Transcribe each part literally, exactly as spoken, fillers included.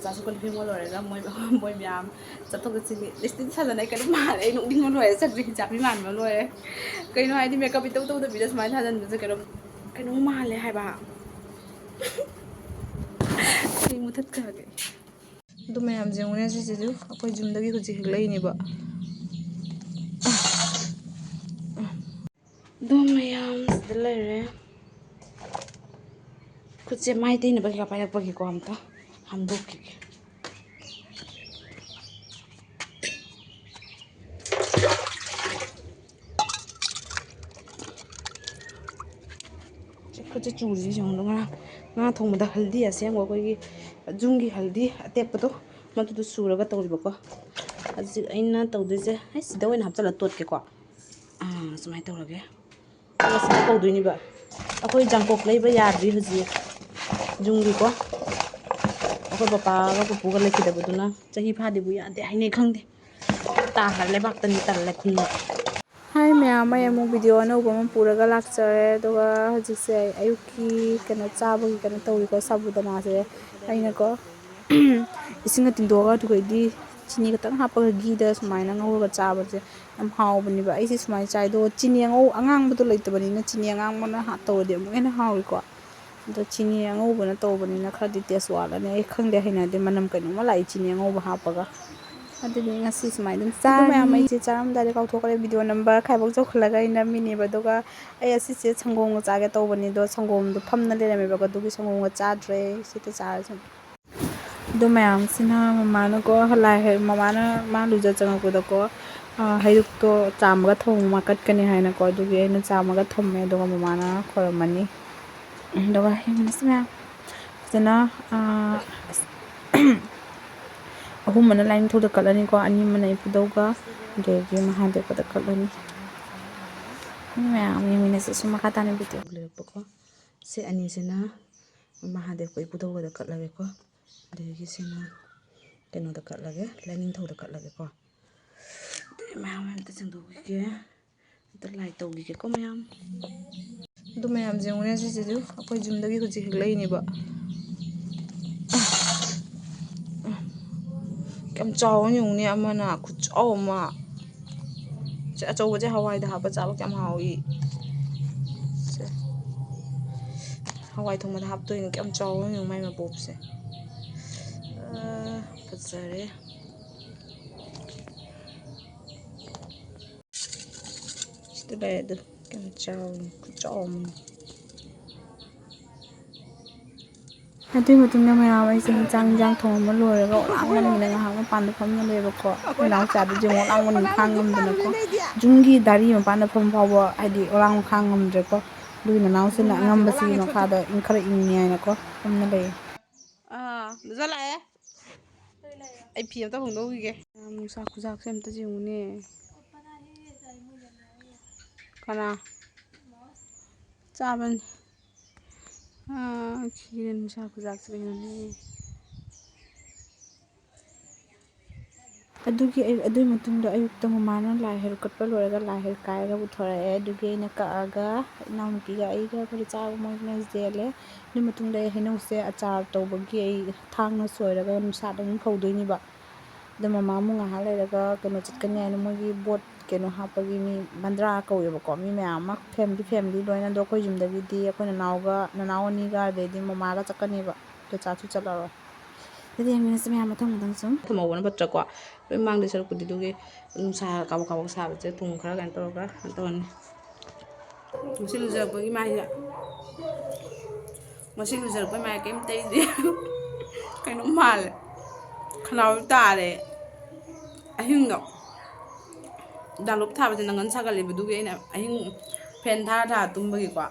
ꯆꯥꯛꯁꯨ ꯀꯣꯜ ꯐꯦꯡꯕ ꯂꯣꯏꯔꯒ ꯃꯣꯏ, ꯃꯣꯏ ꯃꯌꯥꯝ ꯆꯠꯊꯣꯛ ꯆꯠꯁꯤꯟꯒꯤ ꯂꯤꯁꯇꯤꯡ ꯁꯥꯖꯟꯅꯩ꯫ ꯀꯩꯅꯣ ꯃꯥꯜꯂꯦ, ꯑꯩ ꯅꯣꯛꯅꯤꯡꯕ ꯂꯣꯏꯔꯦ꯫ ꯆꯠꯄꯤ ꯍꯤꯟꯖꯥꯛꯄꯤ ꯃꯥꯟꯕ ꯂꯣꯏꯔꯦ꯫ ꯀꯩꯅꯣ ꯍꯥꯏꯗꯤ, ꯃꯦꯀꯞ ꯏꯇꯧ ꯇꯧꯗꯕꯤꯗ ꯁꯨꯃꯥꯏꯅ ꯁꯥꯖꯟꯕꯁꯦ ꯀꯩꯅꯣ, ꯀꯩꯅꯣ ꯃꯥꯜꯂꯦ ꯍꯥꯏꯕ꯫ ꯑꯩ ꯃꯨꯊꯠꯈ꯭ꯔꯒꯦ꯫ ꯑꯗꯨ ꯃꯌꯥꯝꯁꯦ ꯌꯦꯡꯉꯨꯅꯦ, ꯁꯤꯁꯤꯁꯨ ꯑꯩꯈꯣꯏ ꯌꯨꯝꯗꯒꯤ ꯍꯧꯖꯤꯛ ꯍꯦꯛꯂꯛꯏꯅꯦꯕ꯫ ꯑꯗꯨ ꯃꯌꯥꯝꯁꯤꯗ ꯂꯩꯔꯦ꯫ ꯈꯨꯠꯁꯦ ꯃꯥꯏ ꯇꯩꯅꯕ ꯀꯩꯀꯥ ꯄꯥꯏꯔꯛꯄꯒꯤꯀꯣ ꯑꯝꯇ ꯍꯥꯝꯗꯣꯛꯈꯤꯒꯦ꯫ ꯁꯤ ꯈꯨꯠꯁꯦ ꯆꯨꯔꯤꯁꯦ ꯌꯦꯡꯉꯣ꯫ ꯉꯥ, ꯉꯥ ꯊꯣꯡꯕꯗ ꯍꯜꯗꯤ ꯑꯁꯦꯡꯕ ꯑꯩꯈꯣꯏꯒꯤ ꯌꯨꯝꯒꯤ ꯍꯜꯗꯤ ꯑꯇꯦꯛꯄꯗꯣ, ꯃꯗꯨꯗꯣ ꯁꯨꯔꯒ ꯇꯧꯔꯤꯕꯀꯣ꯫ ꯍꯧꯖꯤꯛ ꯑꯩꯅ ꯇꯧꯗꯣꯏꯁꯦ, ꯑꯩ ꯁꯤꯗ ꯑꯣꯏꯅ ꯍꯥꯞꯆꯤꯜꯂ ꯇꯣꯠꯀꯦꯀꯣ꯫ ꯑꯥ, ꯁꯨꯃꯥꯏꯅ ꯇꯧꯔꯒꯦ꯫ ꯑꯗꯨꯒ ꯁꯤꯗ ꯇꯧꯗꯣꯏꯅꯦꯕ꯫ ꯑꯩꯈꯣꯏ ꯌꯥꯡꯀꯣꯛ ꯂꯩꯕ ꯌꯥꯗ꯭ꯔꯤ ꯍꯧꯖꯤꯛ ꯌꯨꯝꯒꯤꯀꯣ꯫ ꯑꯩꯈꯣꯏ ꯄꯄꯥꯒ ꯄꯨꯄꯨꯒ ꯂꯩꯈꯤꯗꯕꯗꯨꯅ ꯆꯍꯤ ꯐꯥꯗꯦꯕꯨ ꯌꯥꯗꯦ ꯍꯥꯏꯅꯩ, ꯈꯪꯗꯦ꯫ ꯇꯥꯈ꯭ꯔꯦ ꯂꯩꯕꯥꯛꯇꯅꯤ, ꯇꯜꯂꯦ ꯈꯨꯟꯕ꯫ ꯍꯥꯏ ꯃꯌꯥꯝ, ꯑꯩ ꯑꯃꯨꯛ ꯚꯤꯗꯤꯑꯣ ꯑꯅꯧꯕ ꯑꯃ ꯄꯨꯔꯒ ꯂꯥꯛꯆꯔꯦ꯫ ꯑꯗꯨꯒ ꯍꯧꯖꯤꯛꯁꯦ ꯑꯩ ꯑꯌꯨꯛꯀꯤ ꯀꯩꯅꯣ ꯆꯥꯕꯒꯤ ꯀꯩꯅꯣ ꯇꯧꯔꯤꯀꯣ, ꯁꯥꯕꯨꯗꯅꯥꯁꯦ ꯑꯩꯅꯀꯣ ꯏꯁꯤꯡꯅ ꯇꯤꯡꯊꯣꯛꯑꯒ, ꯑꯗꯨꯒꯩꯗꯤ ꯆꯤꯅꯤ ꯈꯛꯇꯪ ꯍꯥꯞꯄꯒ ꯘꯤꯗ ꯁꯨꯃꯥꯏꯅ ꯉꯧꯔꯒ ꯆꯥꯕꯁꯦ ꯌꯥꯝ ꯍꯥꯎꯕꯅꯦꯕ꯫ ꯑꯩꯁꯦ ꯁꯨꯃꯥꯏꯅ ꯆꯥꯏ꯫ ꯑꯗꯣ ꯆꯤꯅꯤ ꯑꯉꯧ-, ꯑꯉꯥꯡꯕꯗꯣ ꯂꯩꯇꯕꯅꯤꯅ ꯆꯤꯅꯤ ꯑꯉꯥꯡꯕꯅ ꯍꯥ-, ꯇꯧꯔꯗꯤ ꯑꯃꯨꯛ ꯍꯦꯟꯅ ꯍꯥꯎꯏꯀꯣ꯫ ꯑꯗꯣ ꯆꯤꯅꯤ ꯑꯉꯧꯕꯅ ꯇꯧꯕꯅꯤꯅ ꯈꯔꯗꯤ ꯇꯦꯁ ꯋꯥꯠꯂꯅꯤ꯫ ꯑꯩ ꯈꯪꯗꯦ, ꯍꯩꯅꯗꯦ, ꯃꯅꯝ ꯀꯩꯅꯣꯝꯃ ꯂꯥꯛꯏ ꯆꯤꯅꯤ ꯑꯉꯧꯕ ꯍꯥꯞꯄꯒ꯫ ꯑꯗꯨꯗꯤ ꯉꯁꯤ ꯁꯨꯃꯥꯏꯅ ꯑꯗꯨꯝ ꯑꯗꯨ ꯃꯌꯥꯝ ꯆꯥꯔꯅꯤ꯫ ꯑꯩꯁꯦ ꯆꯥꯔꯝꯗꯥꯏꯗ ꯀꯥꯎꯊꯣꯛꯈ꯭ꯔꯦ, ꯚꯤꯗꯤꯑꯣ ꯅꯝꯕꯔ ꯈꯥꯏꯕꯣꯛ ꯆꯥꯎꯈꯠꯂꯒ ꯑꯩ ꯅꯝꯃꯤꯅꯦꯕ꯫ ꯑꯗꯨꯒ ꯑꯩ ꯑꯁꯤꯁꯦ ꯁꯪꯒꯣꯝꯒ ꯆꯥꯒꯦ ꯇꯧꯕꯅꯤ, ꯑꯗꯣ ꯁꯪꯒꯣꯝꯗꯣ ꯐꯝꯅ ꯂꯩꯔꯝꯃꯦꯕꯀꯣ, ꯑꯗꯨꯒꯤ ꯁꯪꯒꯣꯝꯒ ꯆꯥꯗ꯭ꯔꯦ꯫ ꯁꯤꯗ ꯆꯥꯔꯁꯤ꯫ ꯑꯗꯨ ꯃꯌꯥꯝꯁꯤꯅ ꯃꯃꯥꯅꯀꯣ, ꯂꯥꯏ ꯍꯩ-, ꯃꯃꯥꯅ ꯃꯥ ꯂꯨꯖ ꯆꯪꯉꯛꯄꯗꯀꯣ, ꯑ, ꯍꯩꯔꯨꯛꯇꯣ ꯆꯥꯝꯃꯒ ꯊꯝꯃꯣ, ꯃꯥ ꯀꯠꯀꯅꯤ ꯍꯥꯏꯅꯀꯣ, ꯑꯗꯨꯒꯤ ꯑꯩꯅ ꯆꯥꯝꯃꯒ ꯊꯝꯃꯦ, ꯑꯗꯨꯒ ꯃꯃꯥꯅ ꯈꯣꯏꯔꯝꯃꯅꯤ꯫ ꯑꯗꯨꯒ ꯌꯦꯡꯉꯨꯅꯦ ꯁꯤ ꯃꯌꯥꯝ ꯐꯖꯅ, ꯑ, ꯑꯍꯨꯝ ꯑꯃꯅ ꯂꯥꯏꯅꯤꯡꯊꯧꯗ ꯀꯠꯂꯅꯤꯀꯣ, ꯑꯅꯤ ꯑꯃꯅ ꯏꯄꯨꯗꯧꯒ, ꯑꯗꯒꯤ ꯃꯍꯥꯗꯦꯕꯗ ꯀꯠꯂꯅꯤ꯫ ꯃꯌꯥꯝ ꯌꯦꯡꯃꯤꯟꯅꯁꯤ ꯁꯤ ꯃꯈꯥ ꯇꯥꯅ ꯚꯤꯗꯤꯑꯣ꯫ ꯂꯩꯔꯛꯄꯀꯣ꯫ ꯁꯤ ꯑꯅꯤꯁꯤꯅ ꯃꯍꯥꯗꯦꯕꯀ ꯏꯄꯨꯗꯧꯒꯗ ꯀꯠꯂꯒꯦꯀꯣ꯫ ꯑꯗꯒꯤ ꯁꯤꯅ ꯀꯩꯅꯣꯗ ꯀꯠꯂꯒꯦ, ꯂꯥꯏꯅꯤꯡꯊꯧꯗ ꯀꯠꯂꯒꯦꯀꯣ꯫ ꯑꯗꯩ ꯃꯌꯥꯝ ꯑꯝꯇ ꯁꯦꯡꯗꯣꯛꯈꯤꯒꯦ꯫ ꯑꯝꯇ ꯂꯥꯏ ꯇꯧꯈꯤꯒꯦꯀꯣ ꯃꯌꯥꯝ꯫ ꯑꯗꯨ ꯃꯌꯥꯝꯁꯦ ꯌꯦꯡꯉꯨꯅꯦ, ꯁꯤꯁꯤꯁꯨ ꯑꯩꯈꯣꯏ ꯌꯨꯝꯗꯒꯤ ꯍꯧꯖꯤꯛ ꯍꯦꯛꯂꯛꯏꯅꯦꯕ꯫ ꯌꯥꯝ ꯆꯥꯎꯕ ꯌꯦꯡꯉꯨꯅꯦ, ꯑꯃꯅ ꯈꯨꯆꯥꯎ ꯑꯃ꯫ ꯁꯦ, ꯑꯆꯧꯕꯁꯦ ꯍꯋꯥꯏꯗ ꯍꯥꯞꯄ ꯆꯥꯕ ꯀꯌꯥꯝ ꯍꯥꯎꯏ꯫ ꯁꯦ, ꯍꯋꯥꯏ ꯊꯣꯡꯕꯗ ꯍꯥꯞꯇꯣꯏꯅꯦ꯫ ꯀꯌꯥꯝ ꯆꯥꯎꯕ ꯌꯦꯡꯉꯨ ꯃꯥꯏ ꯃꯄꯣꯞꯁꯦ꯫ ꯑ, ꯐꯖꯔꯦ꯫ ꯁꯤꯗ ꯂꯩꯔꯦ ꯑꯗꯨ꯫ ꯀꯌꯥꯝ ꯆꯥꯎꯏ, ꯈꯨꯆꯥꯎ ꯑꯃꯅꯤ꯫ ꯑꯗꯨꯒꯤ ꯃꯇꯨꯡꯗ ꯃꯌꯥꯝ ꯑꯩꯁꯦ ꯍꯤꯟꯖꯥꯡ, ꯍꯤꯟꯖꯥꯡ ꯊꯣꯡꯉꯝꯕ ꯂꯣꯏꯔꯒ ꯑꯣꯂꯥꯡꯃꯟꯒꯤꯗꯅ ꯉꯥꯏꯍꯥꯛ ꯃꯄꯥꯟꯗ ꯐꯝꯃ ꯂꯩꯕꯀꯣ꯫ ꯑꯩꯈꯣꯏ ꯏꯅꯥꯎꯆꯥꯗꯨ ꯌꯦꯡꯉꯣ, ꯑꯣꯂꯥꯡꯃꯟ ꯈꯥꯡ ꯉꯝꯗꯅꯀꯣ꯫ ꯌꯨꯝꯒꯤ ꯗꯥꯔꯤ ꯃꯄꯥꯟꯗ ꯐꯝ ꯐꯥꯎꯕ ꯍꯥꯏꯗꯤ ꯑꯣꯂꯥꯡꯕ ꯈꯥꯡ ꯉꯝꯗ꯭ꯔꯦꯀꯣ꯫ ꯑꯗꯨꯒꯤ ꯅꯅꯥꯎꯁꯤꯅ ꯑꯉꯝꯕꯁꯤꯒꯤ ꯃꯈꯥꯗ ꯏꯪ-, ꯈꯔ ꯏꯪꯉꯤ ꯍꯥꯏꯅꯀꯣ ꯐꯝꯅ ꯂꯩꯌꯦ꯫ ꯑꯥ, ꯗꯥꯗꯥ ꯂꯥꯛꯑꯦ꯫ ꯑꯩ ꯐꯤ ꯑꯝꯇ ꯍꯣꯡꯗꯣꯛꯎꯈꯤꯒꯦ꯫ ꯌꯥꯝ ꯅꯨꯡꯁꯥ ꯈꯨꯁꯥꯁꯦ ꯑꯝꯇ ꯌꯦꯡꯉꯨꯅꯦ꯫ ꯀꯅꯥ? ꯆꯥꯕꯅꯤ꯫ ꯑꯥ, ꯈꯤꯔꯦ ꯅꯨꯡꯁꯥ ꯈꯨꯁꯥꯁꯦ ꯌꯦꯡꯉꯨꯅꯦ꯫ ꯑꯗꯨꯒꯤ ꯑꯌꯨꯛ, ꯑꯗꯨꯒꯤ ꯃꯇꯨꯡꯗ ꯑꯌꯨꯛꯇ ꯃꯃꯥꯅ ꯂꯥꯏ ꯍꯩꯔꯨꯛ ꯀꯠꯄ ꯂꯣꯏꯔꯒ ꯂꯥꯏ ꯍꯩꯔꯨꯛ ꯀꯥꯏꯔꯒ ꯄꯨꯊꯣꯔꯛꯑꯦ꯫ ꯑꯗꯨꯒꯤ ꯑꯩꯅ ꯀꯛꯑꯒ ꯏꯅꯥꯎꯅꯨꯄꯤꯒ ꯑꯩꯒ ꯑꯩꯈꯣꯏ ꯆꯥꯕ ꯃꯣꯏꯅ ꯌꯦꯜꯂꯦ꯫ ꯑꯗꯨꯒꯤ ꯃꯇꯨꯡꯗ ꯑꯩ ꯍꯩꯅꯧꯁꯦ ꯑꯆꯥꯔ ꯇꯧꯕꯒꯤ ꯑꯩ ꯊꯥꯡꯅ ꯁꯣꯏꯔꯒ ꯅꯨꯡꯁꯥꯗ ꯑꯃꯨꯛ ꯐꯧꯗꯣꯏꯅꯦꯕ꯫ ꯑꯗꯣ ꯃꯃꯥ ꯑꯃꯨꯛ ꯉꯥꯏꯍꯥꯛ ꯂꯩꯔꯒ ꯀꯩꯅꯣ ꯆꯠꯀꯅꯤ ꯍꯥꯏꯅ ꯃꯣꯏꯒꯤ ꯕꯣꯠ ꯀꯩꯅꯣ ꯍꯥꯞꯄꯒꯤ ꯃꯤ ꯕꯟꯗ꯭ꯔꯥ ꯀꯧꯋꯦꯕꯀꯣ꯫ ꯃꯤ ꯃꯌꯥꯝ ꯑꯃ family family ꯂꯣꯏꯅ꯫ ꯑꯗꯣ ꯑꯩꯈꯣꯏ ꯌꯨꯝꯗꯒꯤꯗꯤ ꯑꯩꯈꯣꯏ ꯅꯅꯥꯎꯒ, ꯅꯅꯥꯎ ꯑꯅꯤꯒ ꯑꯗꯩꯗꯤ ꯃꯃꯥꯒ ꯆꯠꯀꯅꯦꯕ꯫ ꯆꯆꯥꯁꯨ ꯆꯠꯂꯔꯣꯏ꯫ ꯑꯗꯨꯗꯤ ꯌꯦꯡꯃꯤꯟꯅꯁꯤ ꯃꯌꯥꯝ ꯃꯊꯪ ꯃꯊꯪ ꯁꯨꯝ꯫ ꯊꯝꯍꯧꯕꯅ ꯐꯠꯇ꯭ꯔꯥꯀꯣ? ꯂꯣꯏ ꯃꯥꯡꯗꯣꯏ ꯁꯔꯨꯛꯄꯨꯗꯤ꯫ ꯑꯗꯨꯒꯤ ꯅꯨꯡꯁꯥ ꯀꯥꯕꯛ ꯀꯥꯕꯛ ꯁꯥꯕꯁꯦ ꯊꯨꯝ ꯈꯔ ꯀꯩꯅꯣ ꯇꯧꯔꯒ ꯀꯩꯅꯣ ꯇꯧꯔꯅꯤ꯫ ꯉꯁꯤ ꯂꯨꯖꯔꯛꯄꯒꯤ ꯃꯥꯏꯁꯦ, ꯉꯁꯤ ꯂꯨꯖꯔꯛꯄꯒꯤ ꯃꯥꯏ ꯀꯩꯝ ꯇꯩꯗꯦ꯫ ꯀꯩꯅꯣꯝ ꯃꯥꯜꯂꯦ꯫ ꯈꯅꯥꯎ ꯇꯥꯔꯦ꯫ ꯑꯍꯤꯡꯗꯣ ꯗꯥꯂꯣꯞ ꯊꯥꯕꯁꯦ ꯅꯪꯒꯟ ꯁꯥꯒꯠꯂꯦꯕ, ꯑꯗꯨꯒꯤ ꯑꯩꯅ ꯑꯍꯤꯡ fan ꯊꯥꯔ ꯊꯥꯔ ꯇꯨꯝꯕꯒꯤꯀꯣ꯫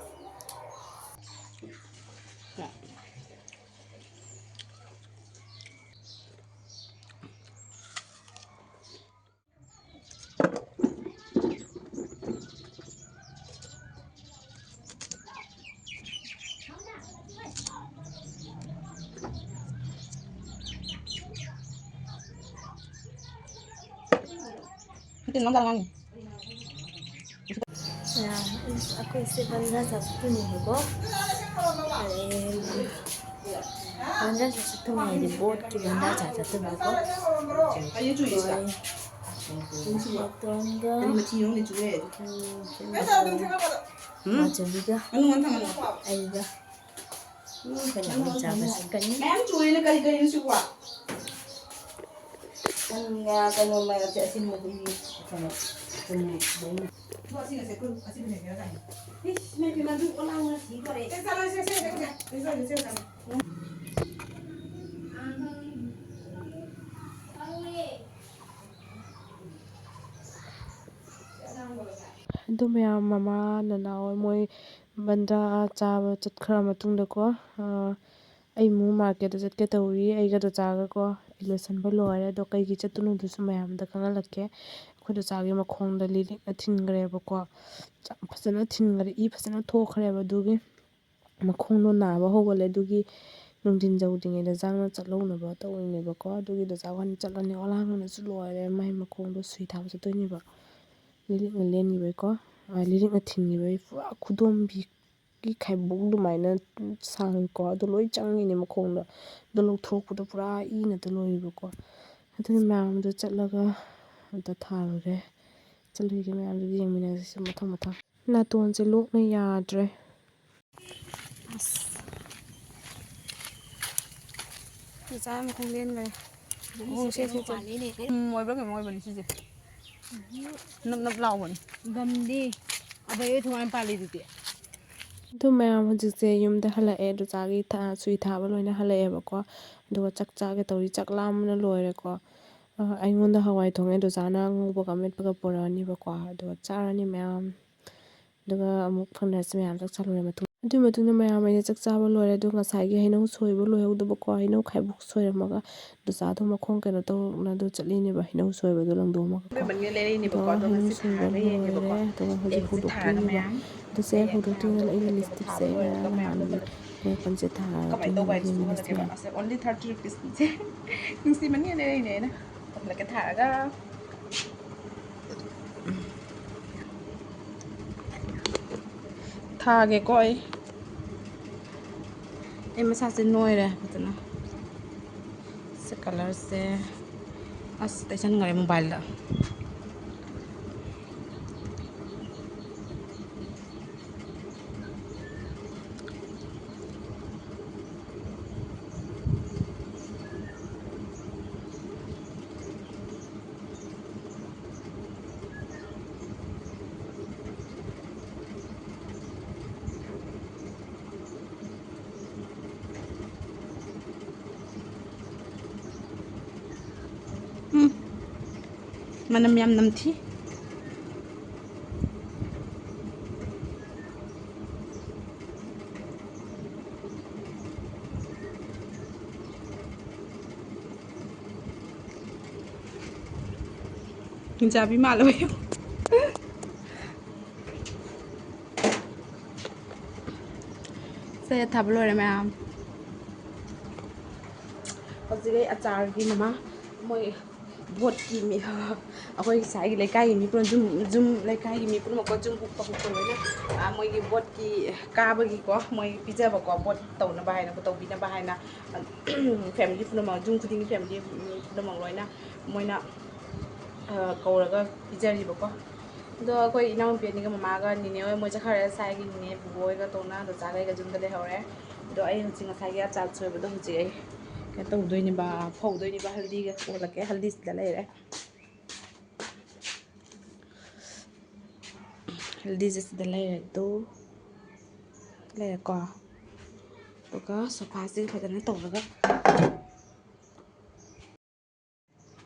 ꯅꯠꯇꯦ, ꯅꯪ ꯆꯥꯔ ꯉꯥꯡꯉꯤ꯫ ꯑꯩꯈꯣꯏꯁꯦ ꯕꯟꯗ꯭ꯔꯥ ꯆꯠꯇꯣꯏꯅꯦꯕꯀꯣ꯫ ꯍꯟꯗꯛ ꯆꯠꯇꯨ ꯉꯥꯏꯔꯤ, ꯕꯣꯠꯀꯤ ꯍꯟꯗꯛ ꯆꯥ ꯆꯠꯇꯨ ꯉꯥꯏꯀꯣ꯫ ꯑꯩ ꯆꯨꯏꯁꯤꯗ꯫ ꯍꯣꯏ꯫ ꯕꯣꯠꯇꯣꯟꯒ, ꯑꯗꯨ ꯃꯊꯤ ꯌꯣꯡꯅ ꯆꯨꯔꯦ꯫ ꯎꯝ, ꯎꯝ? ꯃꯥꯆꯧꯕꯤꯒ, ꯃꯅꯨꯡ ꯑꯝ ꯊꯝꯃꯣ꯫ ꯑꯩꯒ꯫ ꯎꯝ, ꯑꯩꯈꯣꯏꯅ ꯑꯃꯨꯛ ꯆꯥꯕ ꯆꯠꯀꯅꯤ꯫ ꯃꯌꯥꯝ ꯆꯨꯔꯦꯅ ꯀꯔꯤ ꯀꯔꯤꯅꯣ ꯁꯤꯕꯣ? ꯀꯩꯅꯣ, ꯀꯩꯅꯣ, ꯃꯌꯥꯝꯁꯦ ꯑꯁꯤꯟꯕꯗꯤ ꯀꯩꯅꯣ, ꯊꯨꯝ, ꯊꯨꯝ꯫ ꯑꯗꯣ ꯑꯁꯤꯒꯁꯦ ꯑꯩꯈꯣꯏ ꯑꯁꯤꯕꯨ ꯍꯦꯛ ꯌꯥꯎꯔꯛꯀꯅꯤ꯫ ꯏꯁ, ꯏꯃꯥꯏ ꯄꯦꯝꯃ, ꯑꯗꯨ ꯑꯣꯂꯥꯡꯅ ꯁꯤ ꯇꯧꯔꯦ꯫ ꯆꯦ, ꯆꯠꯂꯣ, ꯆꯦ, ꯆꯦ, ꯆꯦ, ꯆꯦ, ꯆꯦ, ꯆꯦ, ꯆꯦ꯫ ꯑꯗꯨ ꯃꯌꯥꯝ ꯃꯃꯥ, ꯅꯅꯥꯎ ꯃꯣꯏ ꯕꯟꯗ꯭ꯔꯥ ꯆꯥꯕ ꯆꯠꯈ꯭ꯔ ꯃꯇꯨꯡꯗꯀꯣ, ꯑꯥ, ꯑꯩ ꯑꯃꯨꯛ ꯃꯥꯔꯀꯦꯠꯇ ꯆꯠꯀꯦ ꯇꯧꯔꯤ, ꯑꯩꯒ ꯗꯗꯥꯒꯀꯣ꯫ ꯑꯩ ꯂꯣꯏꯁꯟꯕ ꯂꯣꯏꯔꯦ, ꯑꯗꯣ ꯀꯩꯒꯤ ꯆꯠꯇꯣꯏꯅꯣꯗꯨꯁꯨ ꯃꯌꯥꯝꯗ ꯈꯪꯍꯜꯂꯛꯀꯦ꯫ ꯑꯩꯈꯣꯏ ꯗꯗꯥꯒꯤ ꯃꯈꯣꯡꯗ ꯂꯤꯔꯤꯛꯅ ꯊꯤꯟꯈ꯭ꯔꯦꯕꯀꯣ, ꯌꯥꯝ ꯐꯖꯅ ꯊꯤꯟꯈ꯭ꯔꯦ, ꯏ ꯐꯖꯅ ꯊꯣꯛꯈ꯭ꯔꯦꯕ꯫ ꯑꯗꯨꯒꯤ ꯃꯈꯣꯡꯗꯣ ꯅꯥꯕ ꯍꯧꯒꯠꯂꯦ꯫ ꯑꯗꯨꯒꯤ ꯅꯨꯡꯊꯤꯟ ꯌꯧꯗ꯭ꯔꯤꯉꯩꯗ ꯖꯥꯡꯅ ꯆꯠꯍꯧꯅꯕ ꯇꯧꯔꯤꯅꯦꯕꯀꯣ꯫ ꯑꯗꯨꯒꯤ ꯗꯗꯥ ꯏꯕꯥꯅꯤ ꯆꯠꯂꯅꯤ꯫ ꯑꯣꯂꯥꯡꯕꯅꯁꯨ ꯂꯣꯏꯔꯦ, ꯃꯥꯏ ꯃꯈꯣꯡꯗꯣ ꯁꯨꯏ ꯊꯥꯕ ꯆꯠꯇꯣꯏꯅꯦꯕ꯫ ꯂꯤꯔꯤꯛꯅ ꯂꯦꯟꯈꯤꯕꯩꯀꯣ, ꯑ, ꯂꯤꯔꯤꯛꯅ ꯊꯤꯟꯈꯤꯕꯩ ꯄꯨꯔꯥ ꯈꯨꯗꯣꯝꯕꯤꯒꯤ ꯈꯥꯏꯕꯣꯛ ꯑꯗꯨꯃꯥꯏꯅ ꯁꯥꯡꯉꯤꯀꯣ꯫ ꯑꯗꯨ ꯂꯣꯏ ꯆꯪꯉꯤꯅꯦ ꯃꯈꯣꯡꯗ꯫ ꯑꯗꯨ ꯂꯧꯊꯣꯔꯛꯄꯗ ꯄꯨꯔꯥ ꯏ ꯉꯥꯛꯇ ꯂꯣꯏꯔꯤꯕꯀꯣ꯫ ꯑꯗꯨꯅ ꯃꯌꯥꯝꯗꯣ ꯆꯠꯂꯒ ꯑꯝꯇ ꯊꯥꯔꯨꯔꯦ꯫ ꯆꯠꯂꯨꯔꯤꯒꯦ ꯃꯌꯥꯝꯗꯨ ꯌꯦꯡꯃꯤꯟꯅꯔꯁꯤ ꯃꯊꯪ ꯃꯊꯪ꯫ ꯅꯥꯇꯣꯟꯁꯦ ꯂꯣꯛꯅ ꯌꯥꯗ꯭ꯔꯦ꯫ ꯑꯁ꯫ ꯃꯆꯥ ꯑꯃꯈꯛ ꯂꯦꯟꯈ꯭ꯔꯦ꯫ ꯑꯣ, ꯁꯦ, ꯁꯦ, ꯁꯦ꯫ ꯎꯝ, ꯑꯣꯏꯕ꯭ꯔꯥ ꯀꯩꯅꯣꯝ ꯑꯣꯏꯕꯅꯤ ꯁꯤꯁꯦ꯫ ꯅꯞ ꯅꯞ ꯂꯥꯎꯕꯅꯤ꯫ ꯒꯝꯗꯤ ꯑꯕꯩ ꯍꯣꯏ ꯊꯣꯡꯒꯥꯟ ꯄꯥꯜꯂꯤꯗꯨꯗꯤ꯫ ꯑꯗꯨ ꯃꯌꯥꯝ ꯍꯧꯖꯤꯛꯁꯦ ꯌꯨꯝꯗ ꯍꯜꯂꯛꯑꯦ꯫ ꯗꯣꯆꯥꯒꯤ ꯊꯥ-, ꯁꯨꯏ ꯊꯥꯕ ꯂꯣꯏꯅ ꯍꯜꯂꯛꯑꯦꯕꯀꯣ꯫ ꯑꯗꯨꯒ ꯆꯥꯛ ꯆꯥꯒꯦ ꯇꯧꯔꯤ꯫ ꯆꯥꯛ ꯂꯥꯝꯕꯅ ꯂꯣꯏꯔꯦꯀꯣ꯫ ꯑ, ꯑꯩꯉꯣꯟꯗ ꯍꯋꯥꯏ ꯊꯣꯡꯉꯦ꯫ ꯗꯣꯆꯥꯅ ꯉꯧꯕꯒ ꯑꯃꯦꯠꯄꯒ ꯄꯨꯔꯛꯑꯅꯤꯕꯀꯣ꯫ ꯑꯗꯨꯒ ꯆꯥꯔꯅꯤ ꯃꯌꯥꯝ꯫ ꯑꯗꯨꯒ ꯑꯃꯨꯛ ꯐꯪꯅꯔꯁꯤ ꯃꯌꯥꯝ ꯆꯥꯛ ꯆꯥ ꯂꯣꯏꯔ ꯃꯇꯨꯡ꯫ ꯑꯗꯨꯒꯤ ꯃꯇꯨꯡꯗ ꯃꯌꯥꯝ ꯑꯩꯅ ꯆꯥꯛ ꯆꯥꯕ ꯂꯣꯏꯔꯦ꯫ ꯑꯗꯨ ꯉꯁꯥꯏꯒꯤ ꯍꯩꯅꯧ ꯁꯣꯏꯕ ꯂꯣꯏꯍꯧꯗꯕꯀꯣ, ꯍꯩꯅꯧ ꯈꯥꯏꯕꯣꯛ ꯁꯣꯏꯔꯝꯃꯒ ꯗꯣꯆꯥꯗꯣ ꯃꯈꯣꯡ ꯀꯩꯅꯣ ꯇꯧꯅ ꯑꯗꯨ ꯆꯠꯂꯤꯅꯦꯕ, ꯍꯩꯅꯧ ꯁꯣꯏꯕꯗꯣ ꯂꯪꯗꯣꯛꯑꯝꯃꯒꯀꯣ꯫ ꯑꯗꯣ ꯍꯩꯅꯧ ꯁꯣꯏꯕ ꯂꯣꯏꯔꯦ꯫ ꯑꯗꯨꯒ ꯍꯧꯖꯤꯛ ꯍꯨꯗꯣꯛꯄꯤꯅꯦꯕ꯫ ꯑꯗꯨꯁꯦ ꯍꯦꯛ ꯍꯧꯗꯣꯛꯇ꯭ꯔꯤꯉꯩꯗ ꯑꯩꯅ ꯂꯤꯞꯁꯇꯤꯛꯁꯦ ꯑꯩꯅ ꯅꯍꯥꯟꯒꯤ ꯂꯩꯔꯛꯄꯁꯦ ꯊꯥꯔꯒ ꯌꯦꯡꯉꯤꯅꯦ ꯁꯤꯅ꯫ ꯑꯁ, only thirty rupees ꯄꯤꯁꯦ꯫ ꯅꯨꯡꯁꯤꯃꯟꯒꯤꯗꯅ ꯂꯩꯔꯤꯅꯦ ꯑꯩꯅ꯫ ꯀꯝꯄ꯭ꯂꯦꯛꯀ ꯊꯥꯔꯒ꯫ ꯊꯥꯒꯦꯀꯣ ꯑꯩ꯫ ꯑꯩ ꯃꯁꯥꯁꯦ ꯅꯣꯏꯔꯦ ꯐꯖꯅ꯫ ꯁꯤ ꯀꯂꯔꯁꯦ ꯑꯁ ꯇꯩꯁꯟꯈ꯭ꯔꯦ ꯃꯣꯕꯥꯏꯜꯗ꯫ ꯎꯝ, ꯃꯅꯝ ꯌꯥꯝ ꯅꯝꯊꯤ꯫ ꯍꯤꯡꯆꯥꯕꯤ ꯃꯥꯜꯂꯕ ꯌꯦꯡꯉꯨ꯫ ꯁꯦ ꯊꯥꯕ ꯂꯣꯏꯔꯦ ꯃꯌꯥꯝ꯫ ꯍꯧꯖꯤꯛ ꯑꯩ ꯑꯆꯥꯔꯒꯤ ꯃꯃꯥ ꯃꯣꯏ ꯚꯣꯠꯀꯤ ꯃꯤ, ꯑꯩꯈꯣꯏ ꯉꯁꯥꯏꯒꯤ ꯂꯩꯀꯥꯏꯒꯤ ꯃꯤ ꯄꯨꯝꯅꯃꯛ, ꯖꯨꯝ, ꯖꯨꯝ ꯂꯩꯀꯥꯏꯒꯤ ꯃꯤ ꯄꯨꯝꯅꯃꯛꯀꯣ, ꯖꯨꯝ ꯄꯨ-, ꯄꯨ-, ꯄꯨ-, ꯂꯣꯏꯅ, ꯑ, ꯃꯣꯏꯒꯤ ꯚꯣꯠꯀꯤ ꯀꯥꯕꯒꯤꯀꯣ, ꯃꯣꯏ ꯄꯤꯖꯕꯀꯣ, ꯚꯣꯠ ꯇꯧꯅꯕ ꯍꯥꯏꯅ, ꯇꯧꯕꯤꯅꯕ ꯍꯥꯏꯅ, family ꯄꯨꯝꯅꯃꯛ, ꯖꯨꯝ ꯈꯨꯗꯤꯡꯒꯤ family ꯄꯨꯝꯅꯃꯛ ꯂꯣꯏꯅ ꯃꯣꯏꯅ, ꯑ, ꯀꯧꯔꯒ ꯄꯤꯖꯔꯤꯕꯀꯣ꯫ ꯑꯗꯣ ꯑꯩꯈꯣꯏ ꯏꯅꯥꯎꯅꯨꯄꯤ ꯑꯅꯤꯒ ꯃꯃꯥꯒ ꯅꯤꯅꯦ ꯍꯣꯏ ꯃꯣꯏ ꯆꯠꯈ꯭ꯔꯦ, ꯉꯁꯥꯏꯒꯤ ꯅꯤꯅꯦ ꯕꯨꯕꯣꯛ ꯍꯣꯏꯒ ꯇꯣꯡꯅ ꯗꯣꯆꯥꯒ ꯑꯩꯒ ꯌꯨꯝꯗ ꯂꯩꯍꯧꯔꯦ꯫ ꯑꯗꯣ ꯑꯩ ꯍꯧꯖꯤꯛ ꯉꯁꯥꯏꯒꯤ ꯑꯆꯥꯔ ꯁꯣꯏꯕꯗꯣ ꯍꯧꯖꯤꯛ ꯑꯩ ꯀꯩꯅꯣ ꯇꯧꯗꯣꯏꯅꯦꯕ, ꯐꯧꯗꯣꯏꯅꯦꯕ, ꯍꯜꯗꯤꯒ ꯑꯣꯜꯂꯛꯀꯦ꯫ ꯍꯜꯗꯤꯁꯤꯗ ꯂꯩꯔꯦ꯫ ꯍꯜꯗꯤꯁꯦ ꯁꯤꯗ ꯂꯩꯔꯦ ꯑꯗꯨ꯫ ꯂꯩꯔꯦꯀꯣ꯫ ꯑꯗꯨꯒ ꯁꯣꯐꯥꯁꯦ ꯐꯖꯅ ꯇꯧꯔꯒ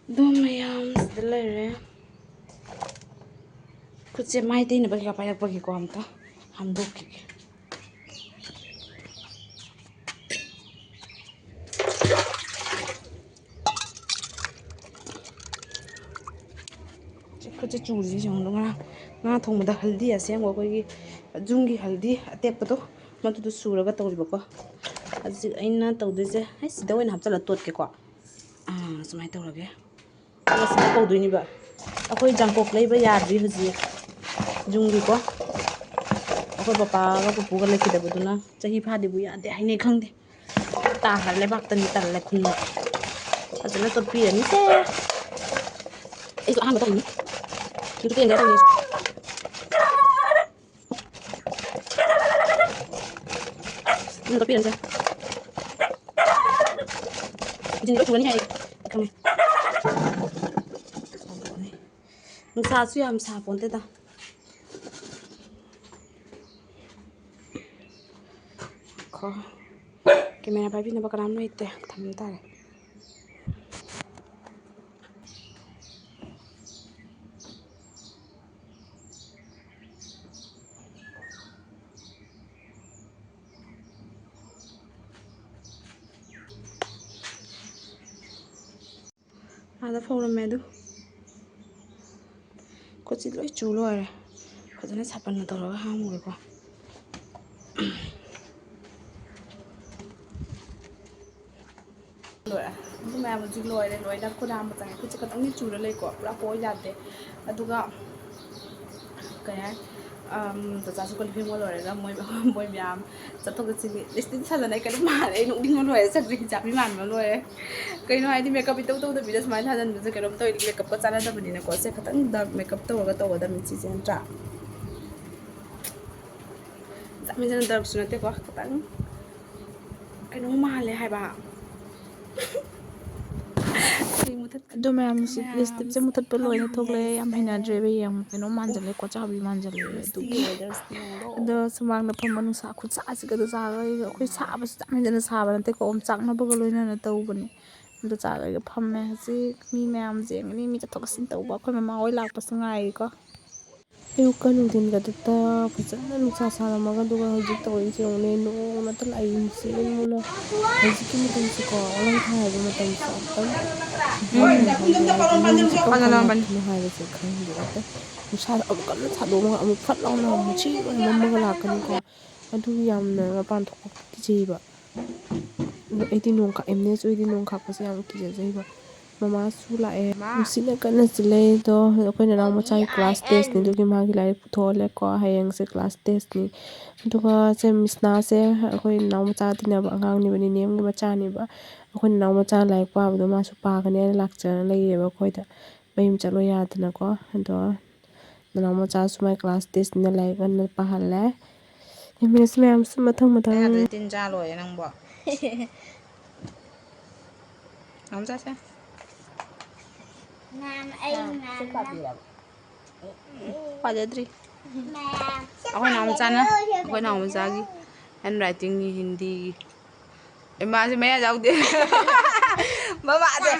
ꯑꯗꯨ ꯃꯌꯥꯝ ꯁꯤꯗ ꯂꯩꯔꯦ꯫ ꯈꯨꯠꯁꯦ ꯃꯥꯏ ꯇꯩꯅꯕ ꯀꯩꯀꯥ ꯄꯥꯏꯔꯛꯄꯒꯤꯀꯣ ꯑꯝꯇ ꯍꯥꯝꯗꯣꯛꯈꯤꯒꯦ꯫ ꯁꯤ ꯈꯨꯠꯁꯦ ꯆꯨꯔꯤꯁꯦ ꯌꯦꯡꯉꯨ꯫ ꯉꯥ, ꯉꯥ ꯊꯣꯡꯕꯗ ꯍꯜꯗꯤ ꯑꯁꯦꯡꯕ ꯑꯩꯈꯣꯏꯒꯤ ꯌꯨꯝꯒꯤ ꯍꯜꯗꯤ ꯑꯇꯦꯛꯄꯗꯣ, ꯃꯗꯨꯗꯣ ꯁꯨꯔꯒ ꯇꯧꯔꯤꯕꯀꯣ꯫ ꯍꯧꯖꯤꯛ ꯑꯩꯅ ꯇꯧꯗꯣꯏꯁꯦ, ꯑꯩ ꯁꯤꯗ ꯑꯣꯏꯅ ꯍꯥꯞꯆꯤꯜꯂ ꯇꯣꯠꯀꯦꯀꯣ꯫ ꯑꯥ, ꯁꯨꯃꯥꯏꯅ ꯇꯧꯔꯒꯦ꯫ ꯑꯗꯨꯒ ꯁꯤꯗ ꯇꯧꯗꯣꯏꯅꯦꯕ꯫ ꯑꯩꯈꯣꯏ ꯌꯥꯡꯀꯣꯛ ꯂꯩꯕ ꯌꯥꯗ꯭ꯔꯤ ꯍꯧꯖꯤꯛ ꯌꯨꯝꯒꯤꯀꯣ꯫ ꯑꯩꯈꯣꯏ ꯄꯄꯥꯒ ꯄꯨꯄꯨꯒ ꯂꯩꯈꯤꯗꯕꯗꯨꯅ ꯆꯍꯤ ꯐꯥꯗꯦꯕꯨ ꯌꯥꯗꯦ ꯍꯥꯏꯅꯩ, ꯈꯪꯗꯦ꯫ ꯇꯥꯈ꯭ꯔ ꯂꯩꯕꯥꯛꯇꯅꯤ ꯇꯜꯂꯦ ꯈꯨꯟꯅ꯫ ꯐꯖꯅ ꯇꯣꯠꯄꯤꯔꯅꯤꯁꯦ꯫ ꯑꯩꯁꯨ ꯑꯍꯥꯟꯕ ꯇꯧꯅꯤ꯫ ꯌꯨꯇꯨꯕ ꯌꯦꯡꯗ ꯇꯧꯅꯤ꯫ ꯎꯝ, ꯇꯣꯠꯄꯤꯔꯅꯤꯁꯦ꯫ ꯏꯁꯤꯡ ꯂꯣꯏ ꯊꯨꯔꯅꯤ ꯑꯩ ꯈꯪꯉꯦ꯫ ꯅꯨꯡꯁꯥꯁꯨ ꯌꯥꯝ ꯁꯥꯄꯣꯟꯇꯦꯗ꯫ ꯈꯣ꯫ ꯀꯦꯃꯦꯔꯥ ꯄꯥꯏꯕꯤꯅꯕ ꯀꯅꯥꯝ ꯂꯩꯇꯦ꯫ ꯊꯝ ꯇꯥꯔꯦ꯫ ꯑꯥꯗ ꯐꯧꯔꯝꯃꯦ ꯑꯗꯨ꯫ ꯈꯨꯠꯁꯤ ꯂꯣꯏ ꯆꯨ ꯂꯣꯏꯔꯦ꯫ ꯐꯖꯅ ꯁꯥꯄꯟꯒ ꯇꯧꯔꯒ ꯍꯥꯝꯃꯨꯒꯦꯀꯣ꯫ ꯂꯣꯏꯔꯦ꯫ ꯑꯗꯨ ꯃꯌꯥꯝ ꯍꯧꯖꯤꯛ ꯂꯣꯏꯔꯦ, ꯂꯣꯏꯅ ꯈꯨꯠ ꯍꯥꯝꯕ ꯆꯪꯉꯦ꯫ ꯈꯨꯠꯁꯦ ꯈꯤꯇꯪꯗꯤ ꯆꯨꯔ ꯂꯩꯀꯣ, ꯄꯨꯔꯥ ꯀꯣꯛ ꯌꯥꯗꯦ꯫ ꯑꯗꯨꯒ ꯀꯩ ꯍꯥꯏ, ꯑꯝ, ꯆꯥꯆꯥꯁꯨ ꯀꯣꯜ ꯐꯦꯡꯕ ꯂꯣꯏꯔꯒ ꯃꯣꯏ, ꯃꯣꯏ ꯃꯌꯥꯝ ꯆꯠꯊꯣꯛ ꯆꯠꯁꯤꯟꯒꯤ lipstick ꯁꯪꯖꯟꯅꯩ꯫ ꯀꯩꯅꯣꯝ ꯃꯥꯜꯂꯦ, ꯑꯩ ꯅꯣꯛꯅꯤꯡꯕ ꯂꯣꯏꯔꯦ, ꯁꯛꯁꯦ ꯍꯤꯡꯆꯥꯕꯤ ꯃꯥꯟꯕ ꯂꯣꯏꯔꯦ꯫ ꯀꯩꯅꯣ ꯍꯥꯏꯗꯤ, makeup ꯏꯇꯧ ꯇꯧꯗꯕꯤꯗ ꯁꯨꯃꯥꯏꯅ ꯊꯥꯖꯟꯕꯁꯦ ꯀꯩꯅꯣꯝ ꯇꯧꯋꯤ, makeupꯀ ꯆꯥꯟꯅꯗꯕꯅꯤꯅꯀꯣ꯫ ꯁꯦ ꯈꯤꯇꯪ dark makeup ꯇꯧꯔꯒ ꯇꯧꯒꯗꯕꯅꯤ ꯁꯤꯁꯦ, ꯅꯠꯇ꯭ꯔꯥ? ꯌꯥꯝ ꯍꯦꯟꯖꯟꯅ darkꯁꯨ ꯅꯠꯇꯦꯀꯣ, ꯈꯤꯇꯪ ꯀꯩꯅꯣꯝ ꯃꯥꯜꯂꯦ ꯍꯥꯏꯕ꯫ ꯑꯗꯨ ꯃꯌꯥꯝ, ꯂꯤꯞꯁꯇꯤꯛꯁꯦ ꯃꯨꯊꯠꯄ ꯂꯣꯏꯅ ꯊꯣꯛꯂꯛꯑꯦ꯫ ꯌꯥꯝ ꯍꯩꯅꯗ꯭ꯔꯦꯕ ꯌꯦꯡꯕ꯫ ꯀꯩꯅꯣꯝ ꯃꯥꯟꯖꯜꯂꯦ, ꯀꯣꯆꯥꯕꯤ ꯃꯥꯟꯖꯜꯂꯦ꯫ ꯑꯗꯨꯒꯤ ꯑꯗꯣ ꯁꯨꯃꯥꯡꯗ ꯐꯝꯕ ꯅꯨꯡꯁꯥ ꯈꯨꯠꯁꯥꯁꯤꯒ ꯑꯗꯨ ꯆꯥꯔꯒ ꯑꯩꯈꯣꯏ ꯁꯥꯕꯁꯨ ꯌꯥꯝ ꯍꯦꯟꯖꯟꯅ ꯁꯥꯕ ꯅꯠꯇꯦꯀꯣ, ꯑꯣꯝꯆꯥꯛꯅꯕꯒ ꯂꯣꯏꯅꯅ ꯇꯧꯕꯅꯦ꯫ ꯑꯗꯨ ꯆꯥꯔꯒ ꯐꯝꯃꯦ ꯍꯧꯖꯤꯛ꯫ ꯃꯤ ꯃꯌꯥꯝꯁꯦ ꯌꯦꯡꯒꯅꯤ, ꯃꯤ ꯆꯠꯊꯣꯛ ꯆꯠꯁꯤꯟ ꯇꯧꯕ꯫ ꯑꯩꯈꯣꯏ ꯃꯃꯥ ꯍꯣꯏ ꯂꯥꯛꯄꯁꯨ ꯉꯥꯏꯔꯤꯀꯣ꯫ ꯑꯌꯨꯛꯀ ꯅꯨꯡꯊꯤꯟꯒꯗꯨꯗ ꯐꯖꯅ ꯅꯨꯡꯁꯥ ꯁꯥꯔꯝꯃꯒ, ꯑꯗꯨꯒ ꯍꯧꯖꯤꯛ ꯇꯧꯔꯤꯁꯦ ꯌꯦꯡꯉꯨꯅꯦ, ꯅꯣꯡ ꯅꯠꯇ ꯂꯥꯛꯏ, ꯅꯨꯡꯁꯤꯠ ꯏꯃꯨꯡꯅ꯫ ꯍꯧꯖꯤꯛꯀꯤ ꯃꯇꯝꯁꯤꯀꯣ, ꯑꯣꯂꯪ ꯊꯥ ꯍꯥꯏꯕ ꯃꯇꯝꯁꯦ ꯑꯝꯇꯪ ꯎꯝ꯫ ꯍꯥꯏꯗꯤ ꯃꯤꯁꯦ ꯀꯔꯝ ꯀꯥꯟꯗ ꯀꯥꯟꯅꯕꯅꯤ꯫ ꯂꯥꯛꯇꯣꯏꯅꯣ ꯍꯥꯏꯕꯁꯦ ꯈꯪꯗꯦ꯫ ꯑꯝꯇ ꯅꯨꯡꯁꯥ ꯑꯃꯨꯛ ꯀꯟꯅ ꯁꯥꯗꯣꯛꯑꯝꯃꯒ ꯑꯃꯨꯛ ꯐꯠ ꯂꯥꯎꯅ ꯑꯃꯨꯛ ꯁꯤ ꯃꯝꯃꯒ ꯂꯥꯛꯀꯅꯤꯀꯣ꯫ ꯑꯗꯨꯒꯤ ꯌꯥꯝꯅ ꯃꯄꯥꯟ ꯊꯣꯛꯄ ꯀꯤꯖꯩꯕ꯫ ꯑꯗꯣ ꯑꯩꯗꯤ ꯅꯣꯡ ꯈꯥꯛ-, ꯑꯦꯝꯅꯦꯁ ꯑꯣꯏꯗꯤ ꯅꯣꯡ ꯈꯥꯛꯄꯁꯦ ꯌꯥꯝ ꯀꯤꯖꯖꯩꯕ꯫ ꯃꯃꯥꯁꯨ ꯂꯥꯛꯑꯦ꯫ ꯅꯨꯡꯁꯤꯠꯅ ꯀꯟꯅ ꯁꯤꯠꯂꯦ꯫ ꯑꯗꯣ ꯑꯩꯈꯣꯏ ꯅꯅꯥꯎ ꯃꯆꯥꯒꯤ ꯀ꯭ꯂꯥꯁ ꯇꯦꯁꯅꯤ, ꯑꯗꯨꯒꯤ ꯃꯥꯒꯤ ꯂꯥꯏꯔꯤꯛ ꯄꯨꯊꯣꯛꯍꯜꯂꯦꯀꯣ꯫ ꯍꯌꯦꯡꯁꯦ ꯀ꯭ꯂꯥꯁ ꯇꯦꯁꯅꯤ꯫ ꯑꯗꯨꯒ ꯁꯦ ꯃꯤꯁꯅꯥꯁꯦ ꯑꯩꯈꯣꯏ ꯅꯅꯥꯎ ꯃꯆꯥ ꯇꯤꯟꯅꯕ ꯑꯉꯥꯡꯅꯦꯕ, ꯅꯤꯅꯦꯝꯒꯤ ꯃꯆꯥꯅꯦꯕ꯫ ꯑꯩꯈꯣꯏ ꯅꯅꯥꯎ ꯃꯆꯥ ꯂꯥꯏꯔꯤꯛ ꯄꯥꯕꯗꯣ ꯃꯥꯁꯨ ꯄꯥꯒꯅꯤ ꯍꯥꯏꯅ ꯂꯥꯛꯆꯔ ꯂꯩꯔꯦꯕ ꯑꯩꯈꯣꯏꯗ꯫ ꯃꯌꯨꯝ ꯆꯠꯂꯣ ꯌꯥꯗꯅꯀꯣ꯫ ꯑꯗꯣ ꯅꯅꯥꯎ ꯃꯆꯥꯁꯨ ꯃꯥꯏ ꯀ꯭ꯂꯥꯁ ꯇꯦꯁꯅꯤꯅ ꯂꯥꯏꯔꯤꯛ ꯉꯟꯅ ꯄꯥꯍꯜꯂꯦ꯫ ꯃꯤꯁ ꯃꯌꯥꯝꯁꯨ ꯃꯊꯪ ꯃꯊꯪ꯫ ꯑꯩ ꯑꯗꯨꯗꯤ ꯇꯤꯟ ꯆꯥ ꯂꯣꯏꯔꯦ ꯅꯪꯕꯣ꯫ ꯉꯝꯖꯁꯦ꯫ ꯃꯌꯥꯝ, ꯑꯩ ꯃꯌꯥꯝ꯫ ꯄꯥꯖꯗ꯭ꯔꯤ꯫ ꯃꯌꯥꯝ꯫ ꯑꯩꯈꯣꯏ ꯅꯥꯎ ꯃꯆꯥꯅ, ꯑꯩꯈꯣꯏ ꯅꯥꯎ ꯃꯆꯥꯒꯤ ꯍꯦꯟ ꯔꯥꯏꯇꯤꯡꯒꯤ ꯍꯤꯟꯗꯤꯒꯤ꯫ ꯏꯃꯥꯁꯦ ꯃꯌꯥ ꯌꯥꯎꯗꯦ꯫ ꯃꯃꯥꯁꯦ꯫